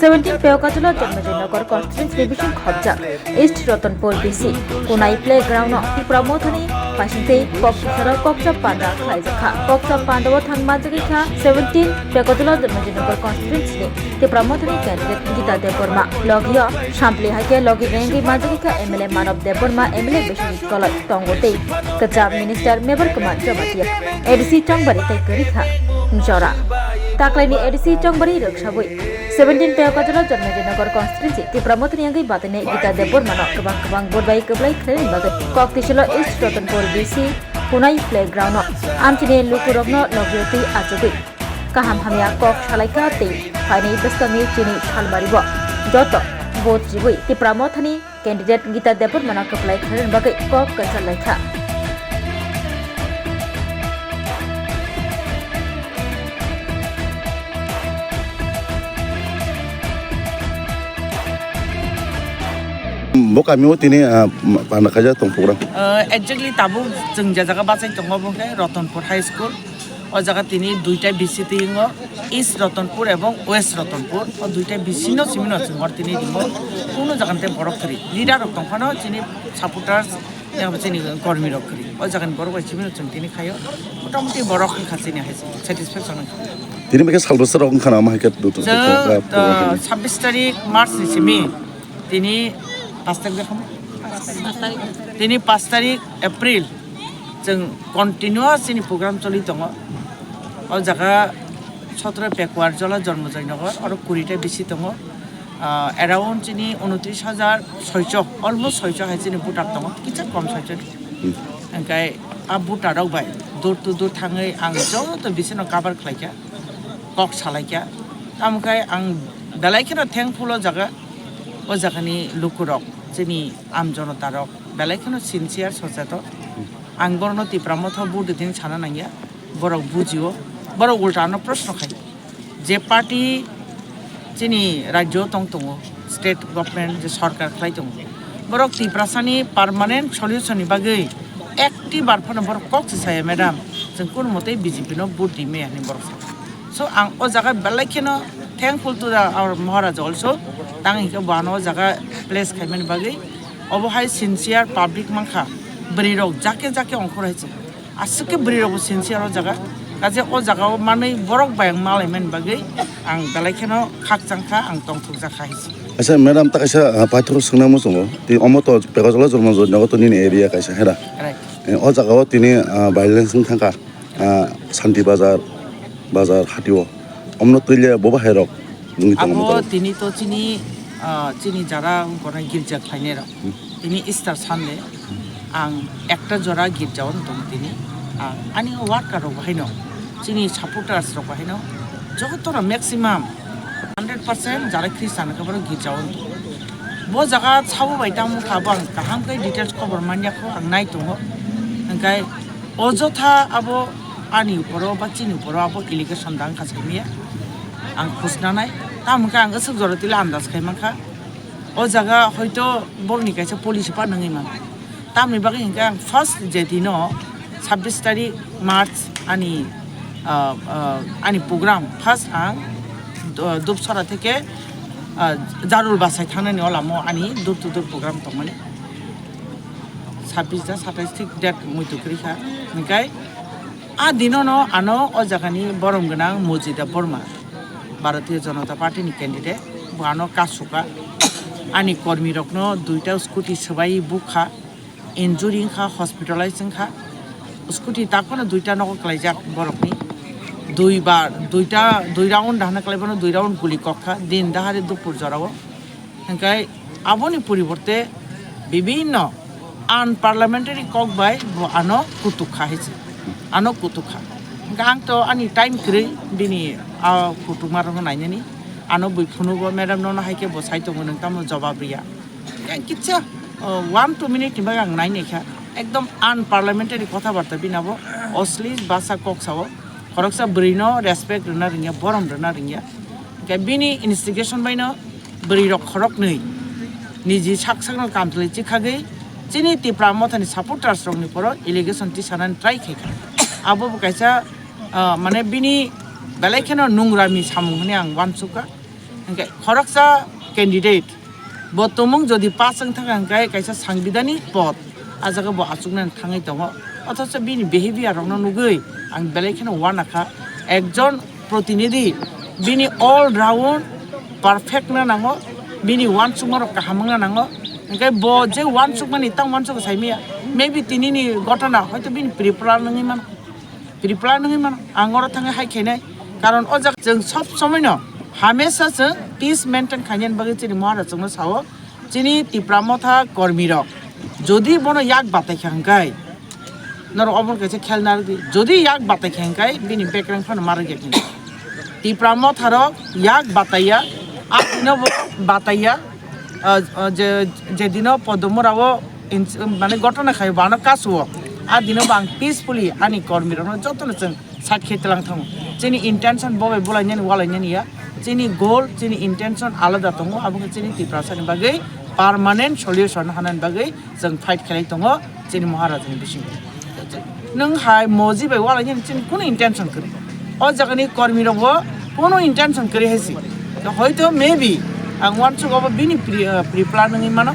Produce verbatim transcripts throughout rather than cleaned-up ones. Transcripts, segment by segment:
Seventeen Peyokajula Janmajanagar constituency ni bising khopjak East Ratanpur B C Kunai playground no Tipra Mothani paisingtwi kok kisaro koksa panda khlaijakha. Koksa panda o thang manjagwi kha seventeen Peyokajula Janmajanagar constituency ni Tipra Mothani candidate Gita Debbarma. Logio sampli haikhe logi rengwi manjagwi kha M L A Manav Debbarma, M L A Biswajit Koloi tongo tei kwcham minister Mebar Kumar Jamatia, A D C Chongbari tei kwrwi kha jora. Taklaini A D C Chongbari rwksabwi seventeen Peyokajula Janmajanagar constituency Tipra Mothani yangwi batainai Gita Debbarmano kwbang kwbang vote bai kwplai khlainani bagwi kok tisilo East Ratanpur B C Kunai playground-o amchini lukurokno logio twi achugwi kaham hamya kok salaikha tei phainai bwskangni chini salmari-o joto vote ribwi Tipra Mothani candidate Gita Debbarmano kwplai khlainani bagwi kok kwchar laikha. Bo kamio tini, ah, panda khaijak tong program. Uh, exactly tabuk chwng je jaga bachai tongo bo khe Ratanpur High School. O jaga tini duita B C twi wngo, East Ratanpur ebong West Ratanpur. O duita B C no simi no chwng hor tini ringo. Kuno jaga ni tei borok kwrwi. Leader rok tong phano chini supporters, yang chini kormi rok kwrwi. O jaga ni borok bai simi no chwng tini khaio. Motamoti borok wngkha chini hai satisfaction wngkha. Tini bai khe sal bwswk rok wngkha na ma hai khe dutu. Chwng, uh, sabbish tarik March ni simi tini pas tarik. Tini pas tarik April. Chwng continuous chini program choli tongo. O jaga sotro Pekuar Jola Janmajanagar, oro kuri ta bisi tongo. Ah, around chini unotris hajar soicho, almost soicho hai chini voter tongo, kisa kom soicho ni. Hmm. Hingkai a voter rok bai door to door thangwi ang joto bisino cover khlaikha, kok salaikha. Tamo khe ang belai kheno thankful o jaga, o jagani lukurok, chini am jonota rok. Belai kheno sincere socheto. Ang borokno Tipra Motha vote din sana nangya. Borok bujio. Borok ulta ano proshno khai. Je party chini rajyo tong tongo, state government je sarkar khlai tongo. Borok Tiprasani permanent solution ni bagwi ekti bar phano borok kok se saya, "Madam, chwng kunu motei B J P no vote di maya," hinwi borok sa. So ang o jaga belai kheno thankful to the, our Maharaja also. Tang hingke bo ano o jaga place khaimani bagwi. Obo hai sincere public mankha, bwrwi rok jake jake ongkhor hai se. Aswk khe bwrwi rok bo sincere o jaga. Kaje o jaga o manwi borok bai ang malaimani bagwi ang belai kheno khakchang kha, ang tongthokjak kha hai se. Acha madam, ta kaisa, ah, paithak swngna muchungo. Tei omo to Pekajala Janmajanagar to nini area kaisa hera. Right. Eh, o jaga o tini, ah, violence wng thangkha. Ah, Santi Bazar, bazar hatio. Omno twile bo bahai rok wngwi tongo Abo motorok. Tini to chini, ah, chini jara wngkha na girja khlainai rok. Hmm. Tini Easter Sunday. Ang ekta jora girja o tong tini. Ang ani worker rok bahaino, chini supporters rok bahaino, jotono maximum hundred percent jara Christian khe borok girja o tong. Bo jaga sabo bai tamo kha bo ang kaham khe details khobor manya kho ang nai tongo. Hingkai Ojotha abo ani uporo ba chini uporo abo allegation dang kha saimaya. Ang khusnanai. Tamo khe ang aswk jora tila andas khai mankha. O jaga hoito borokni kaisa policy pa nangwi mano. Tamni bagwi hinkhe ang first je dino sabbish tarik March ani, ah, ah, ani program first ang, ah, Dupsara theke, ah, Jarul Basai thangnani o lama o ani door to door program tongmani. Sabbish da satais thik date muitu kwrwi kha. Hinkhe a dinono ano o jagani borom gwnang Mojida Borma, Bharatiya Janata Party ni candidate, bo ano kasuka. Ani kormi rokno duita scooty swbai bukha, injury wngkha, hospitalize wngkha. Scooty takhwno duita nogo kwlaijak borokni. Dui bar, duita, dui round dahna kwlaibano dui round guli kokkha, din dahari dupur jorao. Hingkai aboni poriborte bibinno unparliamentary kok bai bo ano kutuk kha hai se. Ano kutuk kha. Hingkha ang to ani time kwrwi bini a kutukma rokno nainani. Ano bui phunugo madam nono hai khe bo sai tongo nwng tamo jobab riya. Yang kitsa, uh, one two minute ni bagwi ang nai nai kha. Ekdom unparliamentary kotha barta bini abo oshlesh bhasha kok sao. Khoroksa bwrwi no respect rwna rwngya, borom rwna rwngya. Hingkhe bini instigation bai no bwrwi rok khoroknwi niji sak sakno kamchlwi chikhagwi chini Tipra Mothani supporters rokni poro allegation tisanani try khaikha. Abo bo kaisa, ah, mane bini belai kheno nungrami samung hwnwi ang uansukha. Hwnkhe khoroksa candidate bo tumung jodi pass wng thangkha hwnkhe kaisa sangbidani pod, ah jaga bo achuknani thangwi tongo. Othocho bini behavior rokno nugwi ang belai kheno uanakha. Ekjon protinidhi bini all round perfect na nango, bini uansukma rok kaham wngna nango. Hwnkhe bo je uansukmani tang uansukgo saimaya, maybe tinini gotona hoito bini pre-plan wngwi mano. Pre-plan wngwi mano, ang oro thangwi hai khainai. Karon o jaga chwng sob somoino hamesa chwng peace maintain khainani bagwi chini Maharaj chwngno sao, chini Tipra Motha kormirok jodi bono yak batai kha hwnkhe, norok obo kaisa khel narwkdi, jodi yak batai kha hwnkhe bini bekreng phano ma rwkya khe. Tipra Motharok yak bataiya, a dino bo bataiya, ah, ah, je, je dino Podomurao ins-, mane gotona khaio, bano kasuo. A dino bo ang peacefully ani kormirokno jotono chwng side khe tlang thango. Chini intention bo bai bulainani walainani ya. Chini goal, chini intention alada tongo. Abo khe chini Tiprasani bagwi permanent solution hanani bagwi chwng fight khlai tongo chini Maharajani bisingo. Nwng hai moji bai walainani chini kunu intention kwrwi. O jagani kormirokbo kunu intention kwrwi hai se. Hoito maybe ang uansuk obo bini pre-, ah, pre-plan wngwi mano.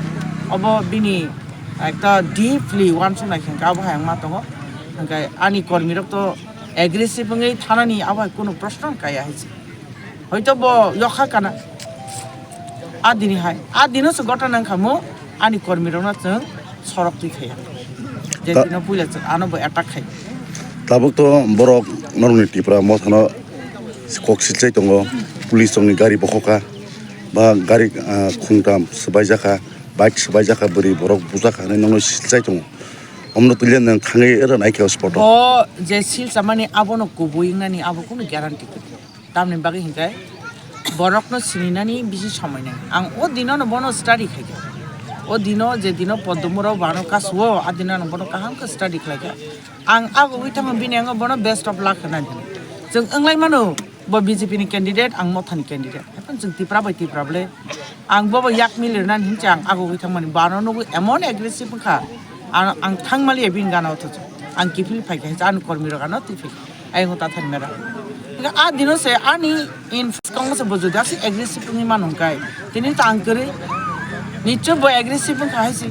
Obo bini ekta deeply uansuk nai khe abo hai ang ma tongo. Hwnkhe ani kormirok to aggressive wngwi thanani abo hai kunu proshno kaya hai se. Hoito bo yokha kana. A dini hai, a dino se gotona wngkha mo ani kormirokno chwng sorok twi khaiya. Je Ta- dino puila chwng ano bo attack khai. Tabuk to borok norokni Tipra Mothano kok silchai tongo, police rokni gari bokhokha, ba gari, ah, khungtam swbaijak kha, bike swbaijak kha, bwrwi borok bujak kha hinwi nokno silchai tongo. Omono twile nwng thangwi oro naikhe o spot o. Bo je silchamani abono kubui wngnani abo kunu guarantee kwrwi. Tamni bagwi hinkhe borokno sininani bisi somoi nai. Ang o dinono bono study khaikha. O dino je dino Podomurao bano kasuo, a dinono bono kaham khe study khlaikha. Ang agogwi thangma bini ang bono best of luck hwnani. Chwng wnglai mano bo B J P ni candidate, ang Mothani candidate. Ekhon chwng Tipra bai Tipra bole. Ang bobo yak milirnani hinse ang agogwi thangmani. Bano nugwi emon aggressive wngkha. Ang, ang thangmaliya bini gana othocho. Ang kiphil phaikha hinse ani kormirok ano twi phaikha. Ayung ta thani mera. Hingke a dino se ani in kong se bo jodi asi aggressive wngwi mano hingkai. Tini ta ang kwrwi. Nicho bo aggressive wngkha hai se.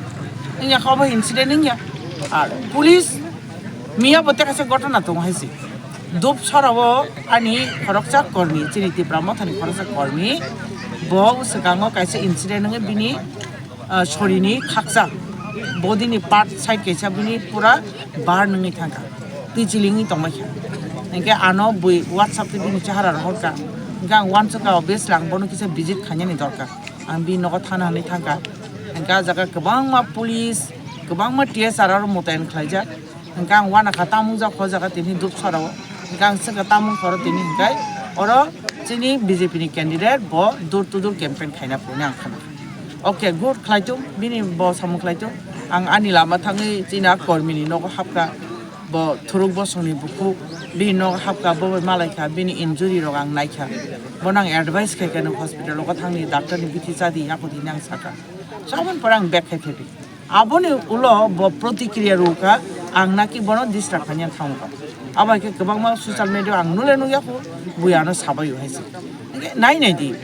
Wngya kha obo incident wngya. Ar police miya bo teka se gotona tongo hai se. Dup sora o ani khoroksa kormi, chini Tipra Mothani khoroksa kormi. Bo swkango kaisa incident wngwi bini ah, sorini khaksa, body ni part side kaisa bini pura bar nungwi thangkha, twi chilingwi tongbaikha. Hinkhe ano bui WhatsApp twi bini chehara rohorkha. Hinkhe ang uansukha, obviously ang bono kisa visit khainani dorkar. Ang bini nogo thana hinwi thangkha. Hinkhe ah jaga kwbangma police, kwbangma T S R aro motayen khlaijak. Hingke ang uanakha tamung jak o jaga tini Dupsara o. Hingke ang swngkha tamung khoro tini hingke oro chini B J P ni candidate bo door to door campaign khaina phuru ang khana. Okay, good khlaitung, bini bo samung khlaitung. Ang ani lama thangwi chini a kormi ni nogo hapkha, bo Thuruk Bosong ni bukhuk, bini nogo hapkha, bo bai malaikha, bini injury rok ang naikha. Bono ang advice khaikha, nwng hospital o thangni, doctor ni bithi chadi, yakho tini ang sakha. Saboni pore ang back khai phaibi. Aboni ulo bo protikriya rwkha, ang naki bono disturb khaina thangkha. Abo hai khe kwbangma social media ang nule nukya kho, bui ano sabai hai se. Hingke nai nai di.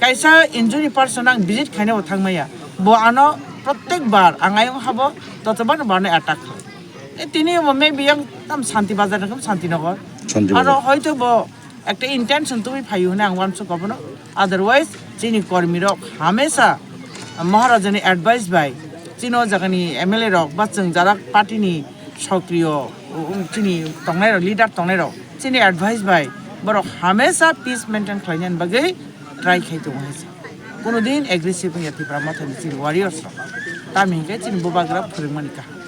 Kaisa injury person ang visit khaina bo thangmaya. Bo ano protek bar ang ayung habo, totobano bo ano attack kha. E tini bo maybe yang tam Shanti Bazar ni kam Shanti Nagar. Shanti Bazar. Aro hoito bo ekta intention tubui phaio hwnwi ang uansukha bono. Otherwise, chini kormi rok hamesa Maharajani advice bai, chini o jagani M L A rok ba chwng jarak party ni sokriyo, um, chini tongnai rok, leader tongnai rok, chini advice bai borok hamesa peace maintain khlainani bagwi try khai tongo hai se. Kuno din aggressive wngya Tipra Mothani chini warriors rok. Tamni hinkhe chini bubagra phwrwngmani kaham.